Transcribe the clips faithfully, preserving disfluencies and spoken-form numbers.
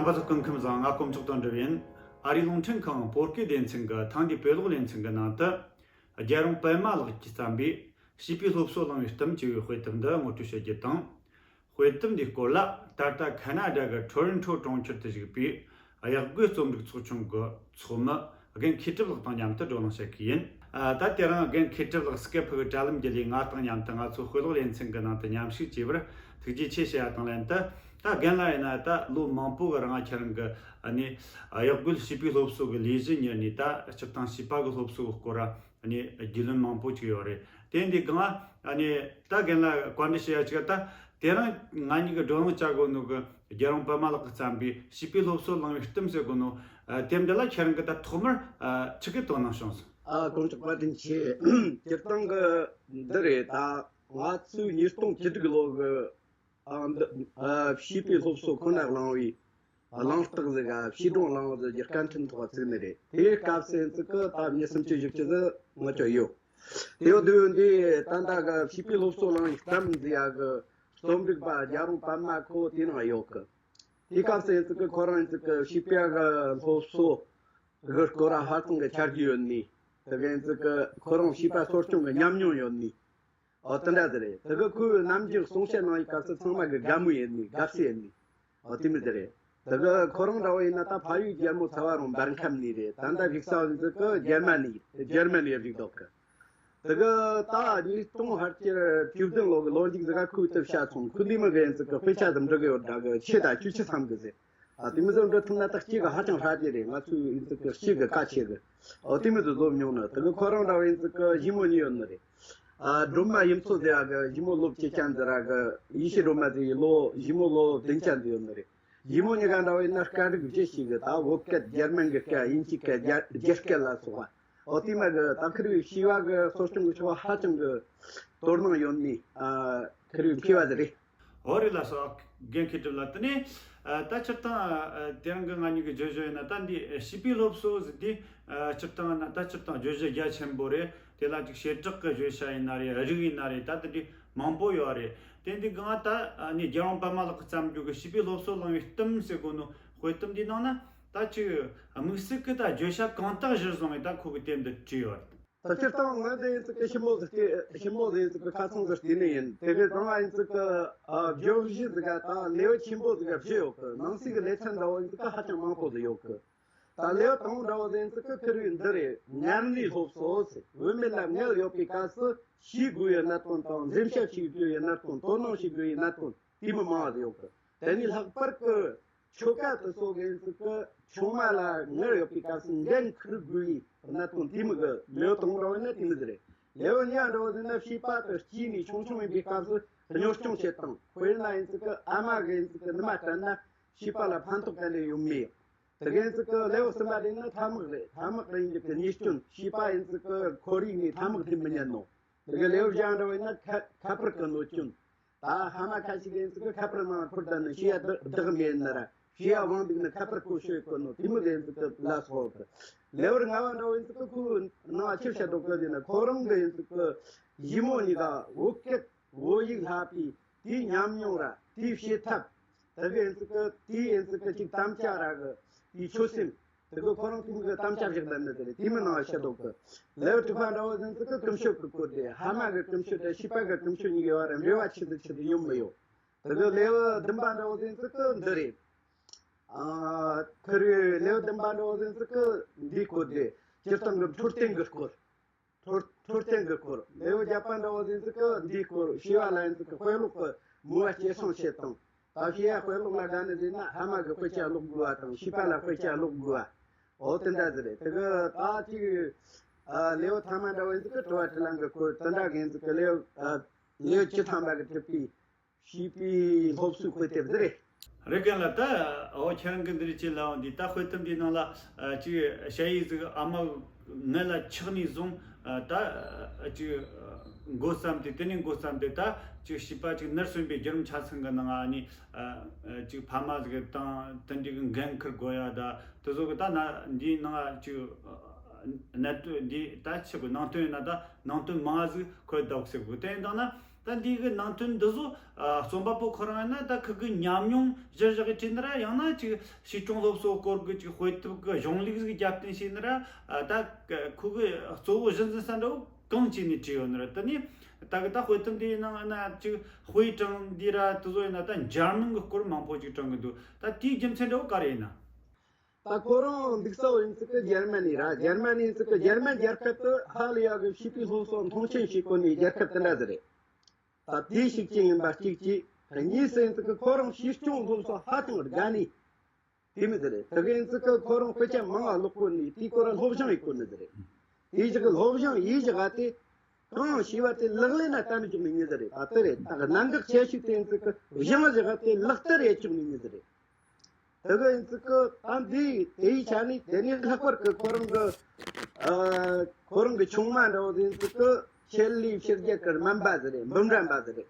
ཕ་ཚོ་སྐུ་ཁམས་བཟང་། ང་དཀོན་མཆོག་དོན་གྲུབ་ཡིན། ཨ་རིའི་རླུང་འཕྲིན་ཁང་བོད་སྐད་སྡེ་ཚན་གྱི་ཐེངས་འདིའི་བོད་ཀློག་ལེ་ཚན་གྱི་ནང་དུ། རྒྱལ་རོང་པད་མ་ལགས་ཀྱིས་བརྩམས་པའི་བྱིས་པའི་སློབ་གསོ་བླང་བའི་གཏམ་ཅེས་པའི་དཔེ་དེབ་འདི་ངོ་སྤྲོད་ཞུ་རྒྱུ་དང་། དཔེ་དེབ་འདིའི་སྐོར་ལ་ད་ལྟ་ཁ་ན་ཌ་གི་ཊོ་རོན་ཊོ་གྲོང་ཁྱེར་དུ་བཞུགས་པའི་གཡག་རྒོད་རྩོམ་སྒྲིག་ཚོགས་ཆུང་གི་ཚོགས་མི་རྒན་མཁས་གྲུབ་ལགས་དང་མཉམ་དུ་བགྲོ་གླེང་བྱེད་ཀྱི་ཡིན། ཨ། ད་དེ་རིང་རྒན་མཁས་གྲུབ་ལགས་སི་ཀེབ་གི་དྲ་ལམ་བརྒྱུད་ལས་ང་དང་མཉམ་དུ་ང་ཚོའི་དཔེ་ཀློག་ལེ་ཚན་གྱི་ནང་དུ་མཉམ་ཞུགས་བྱས་པར་ཐུགས་རྗེ་ཆེ་ཞུ་ཡ་དང་ལྷན་དུ། ད་རྒན་ལགས་ཡིན་ན་ད་ལོ་མང་པོ་གི་རིང་ཁྱེད་རང་གི་ཨ་ནི་གཡག་རྒོད་བྱིས་པའི་སློབ་གསོ་གི་ལས་གཞི་གཉེར་ནས། ད་སྤྱིར་བཏང་བྱིས་པ་གི་སློབ་གསོ་གི་སྐོར་ཨ་ནི་རྒྱུས་ལོན་མང་པོ་ཅིག་ཡོད་རེད། དེ་འདི་སྒང་ཨ་ནི་ད་རྒན་ལགས་བཀའ་འདྲི་ཞུ་ཡ་ཅིག་ད་དེ་རིང་ང་གཉིས་ཀྱིས་བགྲོ་གླེང་བྱ་དགོས་ནོ་གི་རྒྱལ་རོང་པད་མ་ལགས་ཀྱིས་བརྩམས་པའི་བྱིས་པའི་སློབ་གསོ་བླང་བའི་གཏམ་ཟེར་གོ་ནོ། ཨ། དེབ་འདི་ལ་ཁྱེད་རང་གིས་ད་ཐོག་མར་ཨ་ཆི་གི་དོ་སྣང་བྱུང་སོང་། ཨ། དཀོན་མཆོག་བཀའ་དྲིན་ཆེ། སྤྱིར་བཏང་གི་འདི་རེད། ད་ང་ཚོས་ཉིས་སྟོང་བཅུ་དྲུག་ལོ་གི་ཨ་འདི་ཨ་བྱིས་པའི་སློབ་གསོ་ཁོ་ན་བླངས་བའི་གླེང་སྟེགས་ཟིག་ག་བྱིས་སྒྲུང་གླེང་ཟིག་གི་སྐད་འཕྲིན་ཐོག་བཙུགས་ནི་རེད། དེའི་སྐབས་སུ་ཡིན་ཙི་གི་ད་མི་སུམ་ཅུ་བཞི་བཅུ་ཟིག་ངོ་ཅོག་ཡོད། དེ་ཡོད་དུས་འདི་ད་ལྟ་གི་བྱིས་པའི་སློབ་གསོ་བླང་བའི་གཏམ་འདི་ཡ་གི་རྩོམ་སྒྲིག་པ་རྒྱལ་རོང་པད་མ་ཁོ་དེ་ནང་ཡོད་གི། དེའི་སྐབས་སུ་ཡིན་ཙི་གི་ཁོ་རང་ཡིན་ཙི་གི་བྱིས་པའི་གི་སློབ་གསོ་གི་སྐོར་ཧ་ཅང་གི་ཆ་རྒྱུས་ཡོད་ནི། དེ་གི་ཡིན་ཙི་གི་ཁོ་རང་བྱིས་པ་གསོ་སྐྱོང་གི་ཉམས་མྱོང་ཡོད་ནི། ཨོ་དེ་འདྲ་ཟིག་རེད། དེ་གི་ཁོས་ནམ་རྒྱུན་གསུང་བཤད་གནང་བའི་སྐབས་སུ་ཚང་མ་གི་དགའ་མོས་ཡིན་ནི། དགའ་བསུ་ཡིན་ནི། ཨོ་དེ་མོ་ཟིག་རེད། དེ་གི་ཁོ་རང་འདྲ་བོ་ཡིན་ན་ད་ཕ་ཡུལ་རྒྱལ་མོ་ཚ་བ་རང་འབར་ཁམས་ནས་རེད། ད་ལྟ་བཞུགས་ས་ཡིན་ཙི་གི་རྒྱ་མ་ནས་རེད། འཇར་མ་ནས་བཞུགས་འདུག་གི། དེ་གི་ད་ཉིས་སྟོང་ཕལ་ཆེར་བཅུ་བདུན་ལོ་གི་ལོ་མཇུག་ཟིག་ག་ཁོས་དེབ་བཤད་སོང་། ཁོས་འདི་མོ་གི་ཡིན་ཙི་གི་དཔེ་ཆ་དེ་འབྲི་གི་ཡོད་འདྲ་གི། ཆེ་ད་བཅུ་ཆི་ཙམ་གི་ཟེར། ཨ་དེ་མོ་ཟིག་འབྲི་ཐུབ་ན་ད་སྐྱིད་གི་ཧ་ཅང་ཧྲ་གི་རེད། ང་ཚོའི་ཡིན་ཙི་གི་སྐྱིད་གི་གལ་ཆེ་གི། ཨོ་དེ་མོ་ཟིག་བཟོ་མྱོང་ནི། དེ་གི་ཁོ་རང་འདྲ་བོ་ཡིན་ཙི་གི་ཞི་མོ་གཉིས་ཡོད་ནི་རེད། ཨ་སྒྲོལ་མ་ཡུམ་མཚོ་ཟེར་ཡ་གི་ཞི་མོ་ལོ་བཅུ་ཆ་འདི་ར་གི། ཡེ་ཤེས་སྒྲོལ་མ་ཟེར་ཡི་ལོ་ཞི་མོ་ལོ་བདུན་ཆ་འདི་ཡོད་ནི་རེད། ཞི་མོ་གཉིས་ཀ་འདྲ་བོ་ཡིན་ན་སྐད་རིགས་བཞི་ཞིག་གི། ད་བོད་སྐད། འཇར་མན་གི་སྐད། དབྱིན་ཇིའི་སྐད། རྒྱ་རྒྱ་སྐད་ལ་སོགས་པ། ཨོ་དེ་མོ་གི་ད་ཁེར་བའི་བྱིས་པ་གི་གསོ་སྐྱོང་གི་ཕྱོགས་ཧ་ཅང་གི་དོ་སྣང་ཡོད་ནི། ཨ་ཁེར་བའི་མཁས་པ་ཟིག་རེད། ཨོ་རེད་ལགས་སོ། རྒན་མཁས་གྲུབ་ལགས། དེ་ནས་ཨ་ད་སྤྱིར་བཏང་ཨ་དེ་རིང་གི་ང་གཉིས་ཀྱི་བརྗོད་གཞི་ཡིན་ན། ད་འདི་བྱིས་པའི་སློབ་གསོ་ཟེར་དུས་ཨ་སྤྱིར་བཏང་ན་ད་སྤྱིར་བཏང་བརྗོད་གཞི་རྒྱ་ཆེན་པོ་རེད། དེ་ལ་ཅིག་བྱེ་བྲག་གི་བརྗོད་བྱ་ཡིན་ན་རེད། རིགས་ཡིན་ན་རེད། ད་དེ་འདྲའི་མང་པོ་ཡོད་རེད། དེ་འདི་གང་ད་ཨ་ནི་རྒྱལ་དབང་པད་མ་ལགས་ཀྱིས་བརྩམས་རྒྱུ་གི་བྱིས་པའི་སློབ་གསོ་བླང་བའི་གཏམ་ཟེར་གོ་ནོ་དཔེ་དེབ་འདིའི་ནང་ན། ད་ཅིག་དམིགས་བསལ་གྱི་ད་བརྗོད་བྱ་གང་དག་གཞིར་བཟུང་བའི་ད་ཁོ་གི་དེབ་འདི་བྲིས་ཡོད་རེད། ད་སྤྱིར་བཏང་ང་འདི་ཡིན་ཙི་གི་ཞི་མོ་ཟིག་སྟེ། ཞི་མོ་ཟིག་ཡིན་ཙི་གི་ཁ་སང་ཟིག་བལྟས་ནི་ཡིན། དེ་གི་སྒང་ལ་ཡིན་ཙི་གི་ཨ་བརྗོད་གཞི་ཟིག་ག་ད་ལེའུ་ཆེན་པོ་ཟིག་ག་བཞི་ཡོད་གི། ནང་གསེས་གི་ལེ་ཚན་འདྲ་བོ་ཡིན་ཙི་གི་ཧ་ཅང་མང་པོ་ཟིག་ཡོད་གི། ད་ལེའུ་དང་པོ་འདྲ་བོ་ཟིག་ཡིན་ཙི་གི་ཁེར་བའི་འདི་རེད། མངལ་ནད་སློབ་གསོ་ཟེར། བུད་མེད་ལ་མངལ་ཡོད་པའི་སྐབས་སུ་ཤེས་དགོས་ཡའི་གནད་དོན་དང་། འཛེམ་ཞིབ་བྱེད་དགོས་ཡའི་གནད་དོན། དོ་སྣང་བྱེད་དགོས་ཡའི་གནད་དོན་དེ་མོ་མང་བ་ཟིག་ཡོད་གི། དེ་ནས་ལྷག་པར་གི་ཆོ་ག་དེ་ཚོ་གི་ཡིན་ཙི་གི་ཆུང་མ་ལ་མངལ་ཡོད་པའི་སྐབས་སུ་འགན་འཁུར་དགོས་པའི་གནད་དོན་དེ་མོ་གི། ལེའུ་དང་པོ་འདྲ་བོ་ཡིན་ན་དེ་མོ་ཟིག་རེད། ལེའུ་གཉིས་པ་འདྲ་བོ་ཟིག་ཡིན་ན་བྱིས་པ་དེ་སྐྱེས་ནས་ཆུང་ཆུང་ཡིན་པའི་སྐབས་སུ་གཉོར་སྐྱོང་བྱེད་སྟངས། དཔེར་ན་ཡིན་ཙི་གི་ཨ་མ་གི་ཡིན་ཙི་གི་ནུ་མ་སྤྲད་ན་བྱིས་པ་ལ་ཕན་ཐོགས་ག་འདྲ་ཡོད་མེད། དེ་གི་ཡིན་ཙི་གི་ལེའུ་གསུམ་པ་དེ་ནི་ཐ་མག་རེད། ཐ་མག་གི་ཡིན་རྒྱུ་གི་ཉེས་སྐྱོན། བྱིས་པ་ཡིན་ཙི་གི་ཁོར་ཡུག་ནས་ཐ་མག་འཐེན་མི་ཉན་ནོ། དེ་གི་ལེའུ་བཞི་པ་འདྲ་བོ་ཡིན་ན་ཁ་ཁ་པར་གི་གནོད་སྐྱོན། ད་ཕ་མ་ཁ་ཤས་ཀྱིས་ཡིན་ཙི་གི་ཁ་པར་ནང་འཁོར་བསྡད་ནས་བྱིས་པ་བདག་བདག་མེད་ན་ར། བྱིས་པ་དབང་འདུག་ནས་ཁ་པར་ཁོ་ཤོད་གོ་ནོ་དེ་མོ་གི་ཡིན་ཙི་གི་ལ་སོགས་གི། ལེའུ་ལྔ་པ་འདྲ་བོ་ཡིན་ཙི་གི་ཁོའི་ནང་ཆི་བཤད་འདུག་གི་ཟེར་ན། ཁོ་རང་གི་ཡིན་ཙི་གི་ཞི་མོ་གཉིས་ཀ་བོད་སྐད་བོད་ཡིག་ལྷག་པའི་དེའི་ཉམས་མྱོང་ར། དེའི་བྱེད་ཐབས། དེ་གི་ཡིན་ཙི་གི་དེའི་ཡིན་ཙི་གི་ཅིག་དམ་བཅའ་ར་གི། དེའི་ཆོད་སེམས། དེ་གི་ཁོ་རང་དེ་མོ་གི་དམ་བཅའ་བཞག་བསྡད་ནི་དེ་རེད། དེ་མོ་ནང་བཤད་འདུག་གི། ལེའུ་དྲུག་པ་འདྲ་བོ་ཟིག་ཡིན་ཙི་གི་ཀུན་སྤྱོད་ཀྱི་སྐོར་དེ། ཕ་མ་གི་ཀུན་སྤྱོད་དང་བྱིས་པ་གི་ཀུན་སྤྱོད་གཉིས་ཀྱི་བར་འབྲེལ་བ་ཆི་ཟིག་ཆི་ཟིག་ཡོད་མི་ཡོད། དེ་གི་ལེའུ་བདུན་པ་འདྲ་བོ་ཟིག་ཡིན་ཙི་གི་འདི་རེད། ཨ་ཁེར་བའི་ལེའུ་བདུན་པ་འདྲ་བོ་ཟིག་ཡིན་ཙི་གི་འདིའི་སྐོར་དེ། སྤྱིར་བཏང་གི་འཕྲོད་བསྟེན་གི་སྐོར། འཕྲོད་འཕྲོད་བསྟེན་གི་སྐོར། ལེའུ་བརྒྱད་པ་འདྲ་བོ་ཟིག་ཡིན་ཙི་གི་འདིའི་སྐོར། བྱིས་པ་ལ་ཡིན་ཙི་གི་དཔེ་ཀློག་གི་མོས་པ་སྐྱེད་སྲིང་བྱེད་སྟངས། ད་བྱིས་པ་དཔེ་ཀློག་ལ་དགའ་ནི་ཟིག་ཡིན་ན་ཕ་མ་གིས་དཔེ་ཆ་ཀློག་དགོས་པ་དང་། བྱིས་པ་ལ་དཔེ་ཆ་ཀློག་དགོས་པ། འོ་དེ་འདྲ་ཟིག་རེད། དེ་གི་ད་ཅིག་ཨ་ལེའུ་ཐ་མ་འདྲ་བོ་ཡིན་ཙི་གི་དྲི་བ་དྲིས་ལན་གི་སྐོར། དེ་འདྲ་གི་ཡིན་ཙི་གི་ལེའུ་ཨ་ལེའུ་བཅུ་ཐམ་པ་གིས་གྲུབ་པའི་བྱིས་པའི་སློབ་གསོའི་དཔེ་དེབ་ཟིག་རེད། རེད། རྒན་ལགས། ད་འོ་ཁྱེད་རང་གིས་འདི་རིགས་ཅིག་ལབ་འོང་དུས། ད་དཔེ་དེབ་འདིའི་ནང་ལ་ཨ་ཅིག་ཞ་ཡི་ཟིག་ཨ་མ་མངལ་ལ་ཆགས་ནས་བཟུང་ཨ་ད་ཨ་ཅིག་འགོ་བརྩམས་ཏེ། དེ་ནས་འགོ་བརྩམས་ཏེ་ད་ཅིག་བྱིས་པ་ཅིག་ནར་སོན་པའི་བརྒྱུད་རིམ་ཆ་ཚང་གི་ནང་ཨ་ནི་ཨ་ཅིག་ཕ་མ་ཟིག་དང་དེ་འདྲའི་གི་འགན་འཁུར་དགོས་ཡ། ད་དེ་ཚོ་གི་ད་ན་འདིའི་ནང་ཨ་ཅིག་གནད་དོན་འདི་ད་ཆི་གི་ནང་དོན་ཡིན་ན་ད་ནང་དོན་མང་ཟིག་འཁོད་འདུག་ཟེར་གི། དེ་ཡིན་དང་ན། ད་འདི་གི་ནང་དོན་འདི་ཚོ་ཨ་རྩོམ་པ་པོ་ཁོ་རང་ཡིན་ན་ད་ཁུ་གི་ཉམས་མྱོང་གཞིར་བཞག་གི་བྲིས་ན་ར། ཡང་ན་ཅིག་ཞིག་སྐྱོང་སློབ་གསོ་སྐོར་གི་ཅིག་དཔེ་དེབ་གི་གཞུང་ལུགས་ཟིག་རྒྱབ་རྟེན་བྱས་ན་ར། ཨ་ད་ཁུ་གི་གཙོ་བོ་གཞི་འཛིན་ས་འདྲ་བོ་གང་བྱས་ནས་བྲིས་ཡོད་ན་ར། དེ་ནས་ད་གི་ད་དཔེ་དེབ་འདིའི་ནང་ན་ཅིག་དཔེ་དྲངས་འདི་ར་དེ་ཚོ་ཡིན་ན་ད་འཇར་མན་གི་སྐོར་མང་པོ་ཅིག་དྲངས་གི་འདུག་ད་དེའི་རྒྱུ་མཚན་འདྲ་བོ་ག་རེ་ཡིན་ན། ད་ཁོ་རང་འདུག་ས་བོ་ཡིན་ཙི་གི་འཇར་མ་ནི་ར། འཇར་མ་ནི་ཡིན་ཙི་གི་འཇར་མན་རྒྱལ་ཁབ་ཏུ་ཧ་ལས་ཡག་གི་བྱིས་པའི་སློབ་གསོ་མཐོང་ཆེན་བྱེད་གོ་ནི་རྒྱལ་ཁབ་དེ་འདྲ་ཟིག་རེད། ད་དེ་ཞིག་ཅིག་ཡིན་པ་གཅིག་གཅིག་གཉིས་སུ་ཡིན་ཙི་གི་ཁོ་རང་ཞིག་སྐྱོང་སློབ་གསོ་ཧ་ཅང་དགའ་ནི་དེ་མི་ཟིག་རེད། དེ་གི་ཡིན་ཙི་གི་ཁོ་རང་དཔེ་ཆ་མང་ང་ཀློག་གོ་ནི་དེའི་སྐོར་ལ་སློབ་སྦྱོང་ཡེད་གོ་ནི་ཟིག་རེད། དེའི་ཞིག་གི་སློབ་སྦྱོང་ཡེད་བཞག་ག་དེ་གང་ཞིག་བ་དེ་ལག་ལེན་ན་བསྟར་མི་ཆོག་ནི་མྱི་ཟིག་རེད། ད་དེ་རེད། ད་གནད་འགག་ཆེ་ཤོས་དེ་ཡིན་ཙི་གི་སྦྱང་བཞག་ག་དེ་ལག་བསྟར་ཡེད་ཆོག་ནི་མྱི་ཟིག་རེད། དེ་གི་ཡིན་ཙི་གི་ད་འདི་དེའི་ཆ་ནས་དེ་ནས་ལྷག་པར་གི་ཁོ་རང་གི་ཨ་ཁོ་རང་གི་ཆུང་མ་འདྲ་བོ་ཡིན་ཙི་གི་ཆེད་ལས་ཕྱི་རྒྱལ་གི་སྨན་པ་ཟིག་རེད། འབུམ་རམས་པ་ཟིག་རེད།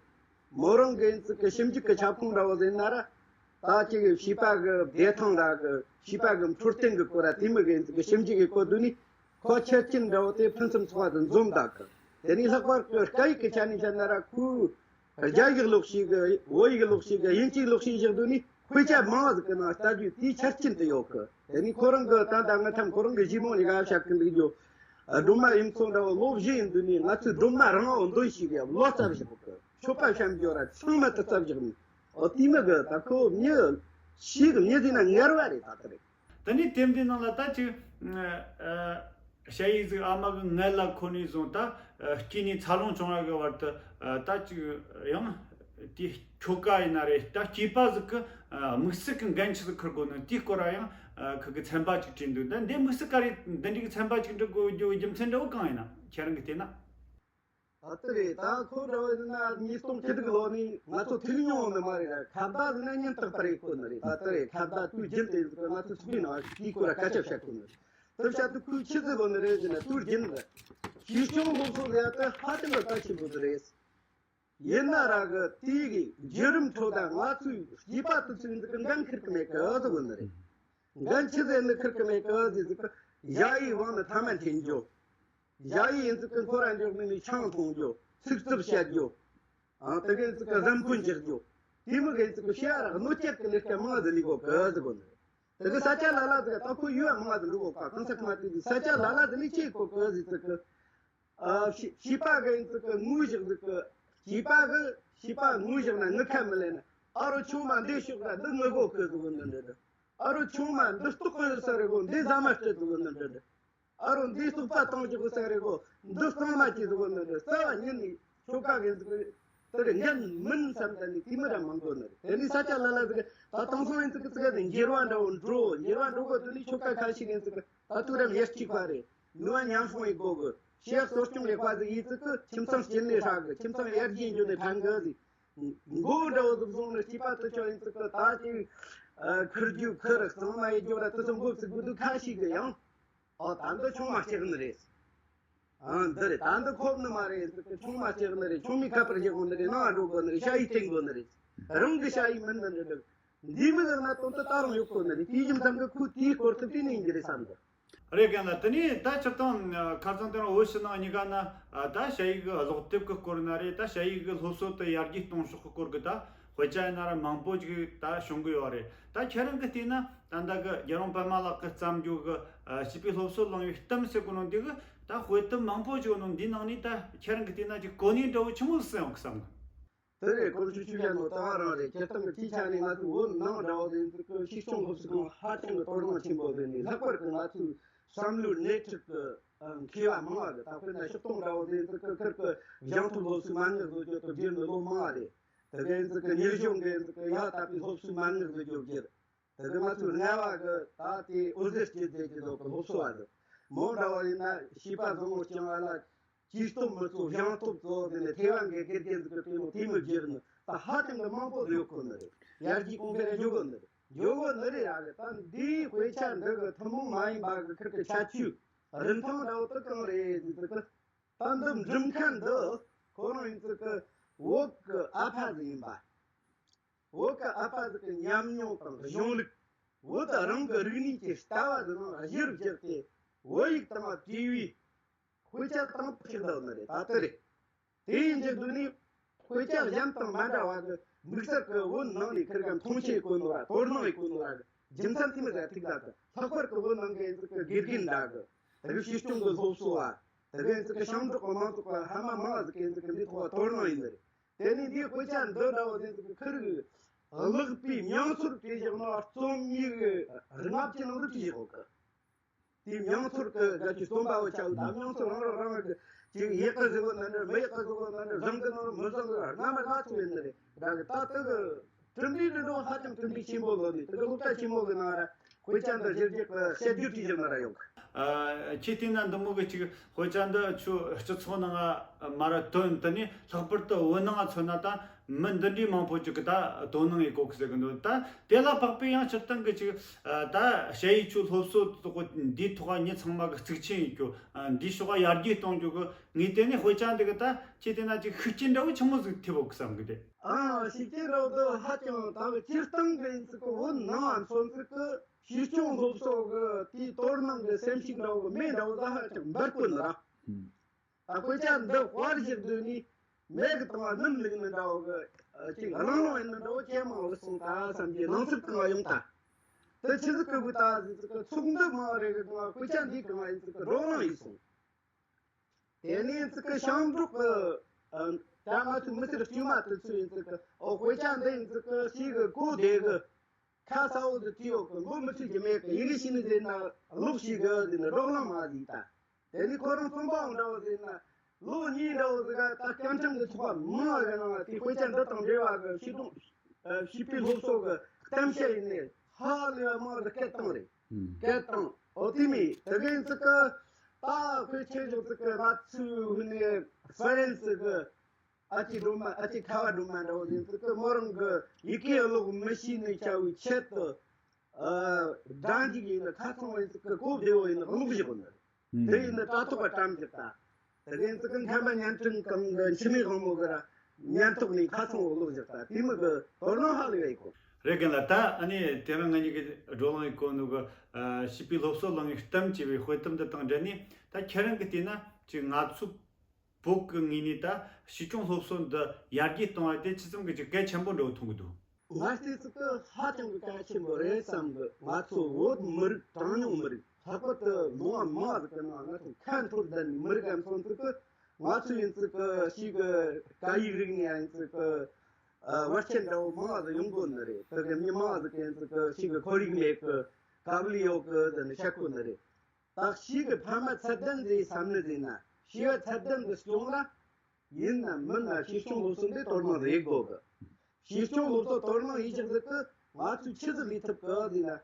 མོ་རང་གི་ཡིན་ཙི་གི་ཞིབ་འཇུག་གི་ཁྱབ་ཁོངས་འདྲ་བོ་ཟིག་ཡིན་ན་ར། ད་ཅིག་བྱིས་པ་གི་བདེ་ཐང་ར་གི་བྱིས་པ་གི་འཕྲོད་བསྟེན་གི་སྐོར་ར་དེ་མོ་གི་ཡིན་ཙི་གི་ཞིབ་འཇུག་གི་སྐོར་དུ་ནི་ཁོ་ཆ་རྐྱེན་འདྲ་བོ་དེ་ཕུན་སུམ་ཚོགས་པ་དུ་འཛོམས་ད་གི། དེ་ནས་ལྷག་པར་གི་སྐད་ཡིག་གི་ཆ་ནས་བཤད་ན་ར་ཁོའི་རྒྱ་ཡིག་ཀློག་ཤེས་གི། བོད་ཡིག་ཀློག་ཤེས་གི། དབྱིན་ཇི་ཡིག་ཀློག་ཤེས་བཞག་དུས་ནི་དཔེ་ཆ་མང་ཟིག་གི་ནང་ལྟ་རྒྱུ་དེའི་ཆ་རྐྱེན་དེ་ཡོད་གི། དེ་ནི་ཁོ་རང་གི་ད་ལྟ་ང་ཐམ་ཁོ་རང་གི་གཞི་མོ་ནས་ག་བཤད་གི་འདུག་རྒྱུ། སྒྲོལ་མ་ཡུམ་ཚོ་འདྲ་བོ་ལོ་བཞི་ཡིན་དུས་ནི་ང་ཚོའི་སྒྲོལ་མ་རང་བོ་འདོན་ཤེས་གི་ལོ་ཙཱ་བཞག་གི། ཆོས་པ་བཤད་རྒྱུ་ར་ཚང་མ་དེ་ཙཱ་བཞག་ནི། ཨོ་དེ་མོ་གི་ད་ཁོ་མྱི་ཞིག་མྱི་ཟིག་ན་ངར་བ་རེད། ད་དེ་རེད། དེ་ནས་དེབ་འདིའི་ནང་ལ་ད་ཅིག་ཞ་ཡི་ཟིག་ཨ་མ་གི་མངལ་ལ་འཁོར་ནས་བཟུང་ད་སྐྱེས་ནས་འཚར་ལོངས་བྱུང་བ་གི་བར་དུ་ད་ཅིག་ཡང་དེ་ཁྱོ་ག་ཡིན་ན་རེད། ད་སྐྱེས་པ་ཟིག་གི་དམིགས་བསལ་གི་འགན་ཆི་ཟིག་འཁུར་དགོས་ནི་དེའི་སྐོར་ར་ཡང་ཁུ་གི་ཚན་པ་ཅིག་བྲིས་འདུག་ད་འདི་དམིགས་བསལ་ག་རེ་འདི་འདྲའི་གི་ཚན་པ་ཅིག་འབྲི་དགོས་རྒྱུ་རྒྱུ་མཚན་འདྲ་བོ་གང་ཡིན་ན་ཁྱེད་རང་གི་བལྟས་ན། ཨ་ཏི་རེད། ད་ཁོ་འདྲ་བོ་ཡིན་ན་ཉིས་སྟོང་བཅུ་དྲུག་ལོ་ནས་ང་ཚོ་ཐུག་མྱོང་ནི་མ་རེད། ཁ་བརྡ་ཟེར་ན་ཉིན་རྟག་པར་ཡེད་གོ་ནི་རེད། ད་ཏི་རེད། ཁ་བརྡ་དུས་རྒྱུན་དུ་ཡིན་ཟེར་ང་ཚོ་ཚོགས་པའི་ནང་དེའི་སྐོར་ལ་སྐད་ཆ་བཤད་གོ་ནི་རེད། དེ་བཤད་དུས་ཁོས་ཆི་ཟེར་གོ་ནི་རེད་ཟེར་ན་དུས་རྒྱུན་དུ་ཞིག་སྐྱོང་སློབ་གསོ་ཟེར་ཡ་དེ་ཧ་ཅང་གི་གལ་ཆེན་པོ་ཟིག་རེད། ཡིན་ན་ར་གི་དེའི་གི་བརྒྱུད་རིམ་ཁྲོད་ད་ང་ཚོའི་སྐྱེས་པ་དེ་ཚོའི་འདི་གི་འགན་འཁུར་གི་མེད་གི་ཟེར་གོ་ནི་རེད། འགན་ཆི་ཟིག་ནི་འཁུར་གི་མེད་གི་ཟེར་ཟེར་གི་ཞ་ཡི་དབང་ནི་ཐ་མ་འཐེན་རྒྱུ། ཞ་ཡི་ཡིན་ཙི་གི་འཁོར་ར་འཇོག་ནི་ནི་ཆང་འཐུང་རྒྱུ། ཚིག་རྩུབ་བཤད་རྒྱུ། ཨང་དེ་གི་ཡིན་ཙི་གི་གཟན་ཕུན་འཇོག་རྒྱུ། དེ་མོ་གི་ཡིན་ཙི་གི་ཤི་ཡ་ར་གནོད་སྐྱེལ་གི་ལས་ཀ་མང་ཟིག་ལས་གོ་གི་ཟེར་གོ་ནི། དེ་གི་ས་ཆ་ལ་ལ་ཟིག་ད་ཁོ་ཡུལ་མང་ཟིག་འགྲོ་གོ་ག་གང་ས་ཁ་མ་དེ་ཟིག་ས་ཆ་ལ་ལ་ཟིག་ནི་ཆི་གོ་གི་ཟེར་ཙི་གི། ཨ་བྱིས་བྱིས་པ་གི་ཡིན་ཙི་གི་ངུ་བཞག་ཟིག་གི། བྱིས་པ་གི་བྱིས་པ་ངུ་བཞག་ན་ངུ་ཁ་མི་ལེན་ན། ཨ་རོ་ཆུང་མ་འདི་ཤོག་ར་འདི་ངུ་གོ་གི་ཟེར་གོ་ནི་འདྲ་འདྲ། ཨ་རོ་ཆུང་མ་འདི་ལྟོགས་གི་ཟེར་རེ་གོ་འདི་ཟ་མ་སྤྲད་ཟེར་གོ་ནི་འདྲ་འདྲ། ཨ་རོ་འདི་ལྟོགས་པ་བཏང་ཅིག་གོ་ཟེར་རེ་གོ་འདི་གཙང་མ་ཅིག་ཟེར་གོ་ནི་འདྲ། རྩ་བ་ཉིད་ནས་ཆོ་ག་གི་ཟིག་དེ་རེ་འགན་མིན་བསམ་ད་ནི་དེ་མི་ར་མང་གོ་ནི་རེད། དེ་ནི་ས་ཆ་ལ་ལ་ཟིག་ད་དེང་སང་ཡིན་ཙི་གི་ཙི་ག་ནི་འགྱུར་བ་འདྲ་བོ་འགྲོ་འགྱུར་བ་འགྲོ་གོ་དེ་ནི་ཆོ་ག་ཁ་ཤས་ཡིན་ཙི་གི་ད་དུ་ར་ཡར་གཅིག་པ་རེད། ནུས་པ་ཉམས་སོང་ཡི་གོ་གི། ཤེས་གསོ་སྐྱོང་ལེགས་པ་ཟིག་ཡིན་ཙི་གི་ཁྱིམ་ཚང་སྐྱིད་ལས་ཧྲ་གི། ཁྱིམ་ཚང་ཡར་རྒྱས་འགྱོ་ནས་ཕན་གི་ཟིག་མགོ་འདྲ་བོ་ཟིག་བཟུང་ནས་སྐྱེས་པ་དུ་ཆོག་ཡིན་ཙི་གི་ད་ཅིག་ཁུར་རྒྱུ་ཁུར་གཙང་མ་ཡི་རྒྱུ་ར་དུ་ཚོ་མགོ་ཚིག་དགོས་འདུག་ཁ་ཤས་གི་ཡང་། ཨོ་ད་འདི་ཆུང་མ་སྐྱེག་ནི་རེད། ཨ་འདི་རེད། ད་འདི་ཁོབ་ནི་མ་རེད་ཟེར་གི། ཆུང་མ་སྐྱེག་ནི་རེད། ཆུང་མའི་ཁ་པར་བཞག་དགོས་ནི་རེད། ནང་འགྲོ་དགོས་ནི་རེད། ཞ་ཡི་བསྟན་དགོས་ནི་རེད། རང་གི་ཞ་ཡི་མིན་ནི་རེད། འདི་མི་ཟེར་ན་དོན་དུ་ད་རུང་ཡོད་དགོས་ནི་རེད། དེའི་རྒྱུ་མཚན་གི་ཁོས་དེའི་སྐོར་དུ་བལྟས་ནས་ཡིན་གྱི་རེད་བསམ་གི། རེད་གན་ལ། དེ་ནས་ད་སྤྱིར་བཏང་ཁ་རྩང་དེ་རིང་བོད་ཕྱི་ནང་གཉིས་ཀ་ན་ད་ཞ་ཡི་གི་ཀློག་དེབ་གི་སྐོར་ན་རེད། ད་ཞ་ཡི་གི་སློབ་གསོ་དེ་ཡར་རྒྱས་གཏོང་ཕྱོགས་གི་སྐོར་གི་ད་དཔེ་ཆ་ཡིན་ན་ར་མང་པོ་ཅིག་ད་བྱུང་གི་ཡོད་རེད། ད་ཁྱེད་རང་གི་བལྟས་ན། ད་ལྟ་གི་རྒྱལ་བ་པདྨ་ལགས་ཀྱིས་བརྩམས་རྒྱུ་གི་ཨ་བྱིས་པའི་སློབ་གསོ་གླེང་བའི་གཏམ་ཟེར་གོ་ནོ་འདི་གི་ད་དཔེ་དེབ་མང་པོ་ཅིག་ཡོད་ནོ་འདིའི་ནང་ནས་ད་ཁྱེད་རང་གི་བལྟས་ན་ཅིག་གོ་གནས་འདྲ་བོ་ཆི་མོ་ཟིག་ཡོང་གི་བསམ་གི། དེ་རེད། གོམས་ཤུགས་ཆུ་བཞག་ནོ་ད་ག་རང་རེད། སྤྱིར་བཏང་གི་སྤྱིའི་ཆ་ནས་ང་ཚོའི་བོད་ནང་འདྲ་བོ་ཟིག་གི་ཤིག་སྐྱོང་སློབ་གསོ་ཁང་ཧ་ཅང་གི་དོ་སྣང་ཆེན་པོ་བྱས་ནས། ལྷག་པར་དུ་ང་ཚོའི་བསམ་བློའི་སྣེ་ཁྲིད་ཀྱི་མཁས་པ་མང་བ་གི། ད་དཔེར་ན་ཤོག་སྟོང་འདྲ་བོ་ཟིག་གི་ཁུར་གི་གཞུང་ཐོག་སློབ་གསོའི་མ་དངུལ་བཟོ་རྒྱུ་དེ་བསྒྱུར་ནས་ལོ་མང་བ་རེད། དེ་གི་ཟིག་གི་ཉིན་གཞུང་གི་ཟིག་གི་ཡག་དག་པའི་སློབ་གསོའི་མ་དངུལ་བཟོ་རྒྱུ་བསྒྱུར། དེ་གི་ང་ཚོའི་རྔ་བ་གི་ད་དེ་འོད་ཟེར་སྐྱེད་མཛད་ཀྱི་ཟོག་གི་སློབ་གསོ་བ་ཟིག་མོ་འདྲ་བ་ཡིན་ན་བྱིས་པ་བཟང་བོ་སྐྱོང་བ་ལ་ཇུས་གཏོགས་མི་གཙོ་སྦྱང་སྟོབས་གཙོ་བོ་དེ་ནས་ཐེ་ཝན་གི་དགེ་རྒན་ཟིག་གི་དེ་མོ་དེ་མོ་བརྗེར་ནི་ད་ཧ་ཅང་གི་མང་པོ་ཡོད་གོ་ནི་རེད། ཡར་རྒྱས་གོང་འཕེལ་འགྱོ་གོ་ནི་རེད། འགྱོ་གོ་ནི་རེད་ཡ་གི། ད་འདིའི་དཔེ་ཆ་འདི་གི་ཐུན་མོང་མ་ཡིན་པ་གི་ཁུར་གི་ཁྱད་ཆོས་རིན་ཐང་འདྲ་བོ་དེ་གང་རེད་ཟེར་གི། ད་འདི་འབྲི་མཁན་འདི་ཁོ་རང་ཡིན་ཙི་གི་བོད་གི་ཨ་ཕ་ཟིག་ཡིན་པ། བོད་གི་ཨ་ཕ་ཟིག་གི་ཉམས་མྱོང་དང་གཞུང་ལུགས། བོད་རང་གི་རིག་གནས་ཀྱི་ལྟ་བ་ཟིག་ནང་གཞིར་བཞག་སྟེ་བོད་ཡིག་དང་བྲིས་པའི་དཔེ་ཆ་དང་པོ་ཞིག་འདུག་ནི་རེད། ད་དེ་རེད། དེ་ཡིན་གྱི་འདུག་ནི། དཔེ་ཆ་གཞན་དང་མ་འདྲ་བ་གི་དམིགས་བསལ་གི་བོད་ནང་ནས་ཁིར་ག་མཐོང་ཆེན་གོ་ནོ་ར་དོ་སྣང་ཡེད་གོ་ནོ་ར་གི་རྒྱུ་མཚན་དེ་མོ་ཟིག་ཐུག་ད་གི། ལྷག་པར་གི་བོད་ནང་གི་ཡིན་ཟིག་གི་དགེ་རྒན་འདྲ་གི་དེ་གི་ཤེས་སྐྱོང་གི་སློབ་གསོ་བ། དེ་གི་ཡིན་ཟིག་གི་ཞིང་འབྲོག་གི་མང་ཚོགས་གི་ཕ་མ་མང་ཟིག་གི་ཡིན་ཟིག་གི་འདི་ཐོག་དོ་སྣང་ཡིན་ནི་རེད། དེ་ནས་འདིའི་དཔེ་ཆ་འདི་འདྲ་བོ་ཟིག་གི་ཁིར་གི་ཀློག་པའི་མྱོང་ཚོར་དེ་བཞག་ན་རྩོམ་ཡིག་གི་རྔ་བཅུ་ནང་དུ་བྲིས་བཞག་གི། དེའི་མྱོང་ཚོར་གི་ག་ཅིག་རྩོམ་པ་བོ་ཆ་བོ་དང་མྱོང་ཚོར་རང་རང་རང་གི་ཅིག་ཡག་གི་ཟེར་བོ་ན་འདྲ་མི་ཡག་གི་ཟེར་བོ་ན་འདྲ་བཟང་གི་ན་མི་བཟང་གི་རྣམ་པ་སྣ་ཚོགས་ཡིན་ནི་རེད། ད་གི་ད་དེ་གི་གྲུབ་འབྲས་འདི་འགྲོ་ཧ་ཅང་གྲུབ་འབྲས་ཆེན་པོ་ལོ་ནི་དེ་གི་སློབ་གྲྭ་ཆེན་མོ་གི་ནང་ར་དཔེ་ཆ་འདི་གཞི་རྒྱག་གི་བཤད་རྒྱུ་བྲིས་བཞག་ན་ར་ཡོང་གི། ཨ། ཁྱེད་བལྟས་ན་འདི་མོ་གི་ཅིག་དཔེ་ཆ་འདི་ཆོ་སྤྱི་ཚོགས་ནང་ང་མ་ར་ཐོན་དེ་ནས་ལྷག་པར་དུ་བོད་ནང་ང་མཚོན་ན་ད་མི་འདི་འདྲའི་མང་པོ་ཅིག་གི་ད་དོ་སྣང་ཡེད་གོ་གི་ཟེར་གི་འདུག་ད་དེ་ལ་དཔག་པའི་ཡང་སྤྱིར་བཏང་གི་ཅིག་ཨ། ད་ཞ་ཡི་ཆོ་སློབ་གསོ་དོ་འདིའི་ཐོག་ངས་ཚང་མ་གི་གཙིགས་ཆེན་ཡེད་རྒྱུ། ཨ། འདིའི་ཕྱོགས་ཡར་རྒྱས་གཏོང་རྒྱུ་གི་ངས་དེ་ནས་དཔེ་ཆ་འདི་གི་ད་ཁྱེད་བལྟས་ན་ཅིག་ཤུགས་རྐྱེན་འདྲ་བོ་ཆི་མོ་ཟིག་ཐེབས་ཡོད་གི་བསམ་གི་དེ། ཨ། ཤུགས་རྐྱེན་འདྲ་བོ་འདི་ཧ་ཅང་ད་གི་སྤྱིར་བཏང་གི་ཡིན་ཟིག་གི་བོད་ནང་ང་མཚོན་ཟིག་གི་ཤེས་སྐྱོང་སློབ་གསོ་གི་དེའི་དོ་སྣང་གི་སེམས་ཤུགས་འདྲ་བོ་གི་མེ་འདྲ་བོ་ད་ཧ་ཅང་འབར་གོ་ནི་ར། ད་དཔེ་ཆ་འདི་དཔར་བཞག་དུས་ནི་མེ་གི་སྟེང་ང་སྣུམ་བླུགས་ནི་འདྲ་བོ་གི་ཅིག་གླང་ལོང་ཡིན་ནི་འདྲ་བོ་ཇེ་མང་ལ་སོང་ད་བསམ་གྱི་སྣང་ཚུལ་གང་ཡོང་ད། དེ་ཆི་ཟིག་གི་བུ་ད་ཟིག་གི་ཚོགས་འདུ་མང་རེ་གི་སྟེང་ང་དཔེ་ཆ་འདི་གང་ཡིན་ཟིག་གི་བགྲོ་གླེང་ཡིན་སོང་། དེ་ནས་ཟིག་གི་ཞིང་འབྲོག་གི་ད་ང་ཚོའི་མི་སེར་དཀྱུས་མ་དེ་ཚོ་ཡིན་ཟིག་གི་ཨོ་དཔེ་ཆ་འདི་ཡིན་ཟིག་གི་ཞིག་གི་གོ་བདེ་གི་ཁ་གསལ་བོ་དེ་བྲིས་ཡོད་གི་ངོ་མི་ཚོད་ཀྱི་མེད་གི་ཡི་གེ་ཤེས་ནི་ཟེར་ན་ཀློག་ཤེས་གི་ཟེར་ནི་བགྲོ་གླེང་མ་ཟིག་ད། དེ་ནི་ཁོ་རང་རྩོམ་པ་འདྲ་བོ་ཟེར་ན་ལོ་གཉིས་འདྲ་བོ་ཟིག་ག་ད་སྐད་འཕྲིན་གི་ཚོགས་པ་མང་བ་གི་ནང་ལ་དེ་དཔེ་ཆ་འདི་དང་འབྲེལ་བ་གི་ཤེས་སྒྲུང་ཤེས་པའི་སློབ་གསོ་གི་གཏམ་བཤད་ཡིན་ནི་ཧ་ལས་པ་མང་བ་གི་སྐད་བཏང་རེད། སྐད་བཏང་ཨོ་དེ་མི་དེ་གི་ཟིག་གི་ད་དཔེ་ཆ་ཞིག་ཟིག་གི་ང་ཚོའི་ཧུ་ནི་ཧྥ་རན་སི་གི་ཨ་ཅེ་སྒྲོལ་མ་ཨ་ཅེ་ཁ་བ་སྒྲོལ་མ་འདྲ་བོ་ཡིན་ཟིག་གི་མོ་རང་གི་ཡི་གེ་ཀློག་མི་ཤེས་ནི་བྱ་བའི་ཆེད་དུ་ཨ་སྒྲ་འཇུག་ཡིན་ན་ཁ་ཚང་བ་ཡིན་ཟིག་གི་གོ་བདེ་བོ་ཡིན་ན་ཀློག་བཞག་གོ་ནི་རེད། དེ་ཡིན་ན་དྲ་ཐོག་ག་བཀྲམ་བཞག་ད། དེ་གི་ཡིན་ཟིག་གི་མཁན་པ་བརྙན་འཕྲིན་ཁང་གི་འཆི་མེད་དབང་མོ་གི་ར་བརྙན་ཐོག་ནས་ཁ་ཚང་བོ་ཀློག་བཞག་ད་དེ་མི་གི་དོ་སྣང་ཧ་ལས་པ་ཡིན་གོ། རེད་གི་ལ་ད་ཨ་ནི་དེ་རིང་ང་གཉིས་ཀྱི་བགྲོ་གླེང་ཡི་གོ་ནོ་གི་ཨ་བྱིས་པའི་སློབ་གསོ་གླེང་བའི་གཏམ་ཅེས་པའི་དཔེ་དེབ་འདི་དང་འབྲེལ་ནས་ད་ཁྱེད་རང་གི་བལྟས་ན་ཅིག་ང་ཚོ་བོད་ཀྱི་ངོས་ནས་ད་ཤེས་སྐྱོང་སློབ་གསོ་འདི་ཡར་རྒྱས་གཏོང་བ་དེ་ཅི་ཙམ་གྱི་ཅིག་གལ་ཆེན་པོ་འདྲ་བོ་མཐོང་གི་འདུག་ང་བལྟས་ཚོད་ཀྱི་ཧ་ཅང་གི་གལ་ཆེན་པོ་རེད་བསམ་གི། ང་ཚོ་བོད་མི་རིགས་གྲངས་ཉུང་མི་རིགས་ལྷག་པར་དུ་ལོ་ང་མང་ཟིག་གི་ནང་ང་ཚོ་ཁ་འཐོར་བསྡད་ནི་མི་རིགས་ཨ་མཚོན་ཚོད་ཀྱི་ང་ཚོ་ཡིན་ཚོད་ཀྱི་ཞིག་གི་སྐད་ཡིག་རིག་ནས་ཡིན་ཚོད་ཀྱི་བར་ཆད་འདྲ་བོ་མང་ཟིག་ཡོང་གོ་ནི་རེད། དེ་གི་མི་མང་ཟིག་གི་ཡིན་ཚོད་ཀྱི་ཞིག་གི་ཁོར་ཡུག་མེད་གི་དཀའ་ལས་ཡོད་གི་ཟེར་ནས་བཤད་གོ་ནི་རེད། ད་ཤིག་གི་ཕ་མ་ཚད་ལྡན་ཟིག་བསམ་ནི་ཟིག་ན་ཤེས་བ་ཚད་ལྡན་དུ་སྐྱོང་ན་ཡིན་ན་མིན་ན་ཤེས་སྐྱོང་སློབ་གསོ་འདི་དོ་སྣང་རེ་དགོས་གི། ཤེས་སྐྱོང་སློབ་གསོ་དོ་སྣང་ཡེད་ཅིག་ཟིག་གི་ང་ཚོས་ཆི་ཟིག་ལས་ཐུབ་གི་ཟིག་ན།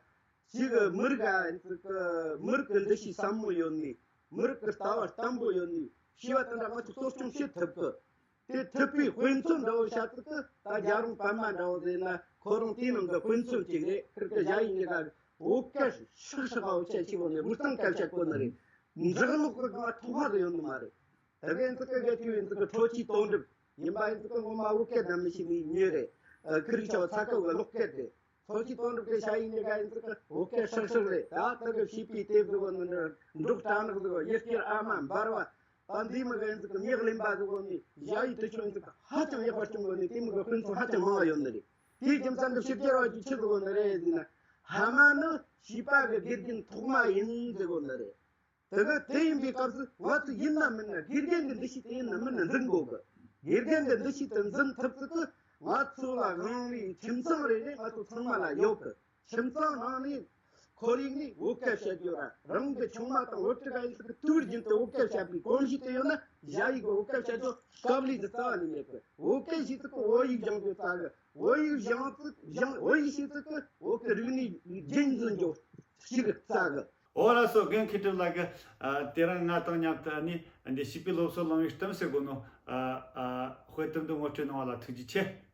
ཞིག་གི་མི་རིགས་ཨ་ཟིག་གི་མི་རིགས་ཀྱི་འདུ་ཤེས་ཟབ་མོ་ཡོད་ནི་མི་རིགས་ཀྱི་ལྟ་བ་བརྟན་པོ་ཡོད་ནི་ཤེས་བ་དེ་འདྲ་ང་ཚོས་གསོ་སྐྱོང་བྱེད་ཐུབ་གི། དེ་ཐུབ་པའི་དཔེ་མཚོན་འདྲ་བོ་བཤད་ཚུལ་དུ་ད་རྒྱལ་རོང་པད་མ་འདྲ་བོ་ཟེར་ན་ཁོ་རང་དེའི་ནང་གི་དཔེ་མཚོན་གཅིག་རེད། ཁིར་གི་ཞ་ཡི་གཉིས་ཀ་བོད་སྐད་ཧྲག་ཧྲག་བོ་བཤད་ཤེས་གོ་ནི་དབུས་གཙང་སྐད་བཤད་གོ་ནི་རེད། འབྲི་ཀློག་གི་སྒང་ཐོག་མ་དུ་ཡོད་ནི་མ་རེད། དེ་གི་ཡིན་ཚུལ་གི་གལ་ཆེ་བའི་ཡིན་ཚུལ་གི་ཁྲོ་ཆུའི་དོན་གྲུབ་ཡིན་པ་ཡིན་ཚུལ་གི་ངོ་མ་བོད་སྐད་ནང་མི་ཤེས་ནི་མྱི་རེད། ཨ་ཁི་རིག་ཆ་བ་ཚ་ཁ་བའི་ཀློག་སྐད་རེད། ཁྲོ་ཆུའི་དོན་གྲུབ་ཀྱི་ཞ་ཡི་གཉིས་ཀ་ཡིན་ཚུལ་གི་བོད་སྐད་ཧྲག་ཧྲག་རེད། ད་དེ་གི་བྱིས་པའི་དེབ་ཟིག་གོ་ནི་འདྲ་འབྲོག་སྦྲ་ནག་ཟིག་གོ་ཡུལ་སྐྱར་ཨ་མ་འབར་བ། ད་འདི་མི་གི་ཡིན་ཚུལ་གི་མྱི་གླེན་པ་ཟིག་གོ་ནི་ཞ་ཡི་དུ་ཆུང་ཡིན་ཚུལ་གི་ཧ་ཅང་ཡག་པར་སྐྱོང་གོ་ནི་དེ་མི་གི་དཔེ་མཚོན་ཧ་ཅང་མང་བ་ཡོད་ནི་རེད། དེའི་རྒྱུ་མཚན་གི་ཕྱི་རྒྱལ་བ་ཅིག་ཆི་ཟིག་གོ་ནི་རེད་ཟེར་ན། ཕ་མ་ནི་བྱིས་པ་གི་དགེ་རྒན་ཐོག་མ་ཡིན་ཟེར་གོ་ནི་རེད། དེ་གི་དེ་ཡིན་པའི་སྐབས་སུ་ང་ཚོ་ཡིན་ན་མིན་ན་དགེ་རྒན་གྱི་འདུ་ཤེས་དེ་ཡིན་ན་མིན་ན་འཛིན་དགོས་གི། དགེ་རྒན་གྱི་འདུ་ཤེས་དེ་འཛིན་ཐུབ་ཚུལ་གི་ང་ཚོ་ལ་དབང་བའི་ཁྱིམ་ཚང་རེ་རེ་ང་ཚོ་ཚང་མ་ལ་ཡོད་གི། ཁྱིམ་ཚང་ནང་ནས་ཁོར་ཡུག་ནས་བོད་སྐད་བཤད་རྒྱུ་ར་རང་གི་ཆུང་མ་དང་བུ་ཕྲུག་ཡིན་ཚུལ་གི་དུས་རྒྱུན་དུ་བོད་སྐད་བཤད་པའི་གོམས་གཤིས་དེ་ཡོད་ན་ཞ་ཡི་གི་བོད་སྐད་བཤད་རྒྱུ་དཀའ་ལས་དེ་རྩ་བ་ནས་མེད་གི། བོད་སྐད་ཤེས་ཚུལ་གི་བོད་ཡིག་སྦྱང་རྒྱུ་རྩ་གི། བོད་ཡིག་སྦྱང་ཚུལ་སྦྱང་བོད་ཡིག་ཤེས་ཚུལ་གི་བོད་ཀྱི་རིག་གནས་རྒྱུན་འཛིན་རྒྱུ་ཞིག་རྩ་གི། འོ་ལགས་སོ། རྒན་མཁས་གྲུབ་ལགས་ཀྱིས་ཨ་དེ་རིང་ང་དང་མཉམ་དུ་ཨ་ནི་འདི་བྱིས་པའི་སློབ་གསོ་གླེང་བའི་གཏམ་ཟེར་གོ་ནོ་ཨ་ཨ་དཔེ་དེབ་འདི་ངོ་སྤྲོད་གནང་བ་ལ་ཐུགས་རྗེ་ཆེ།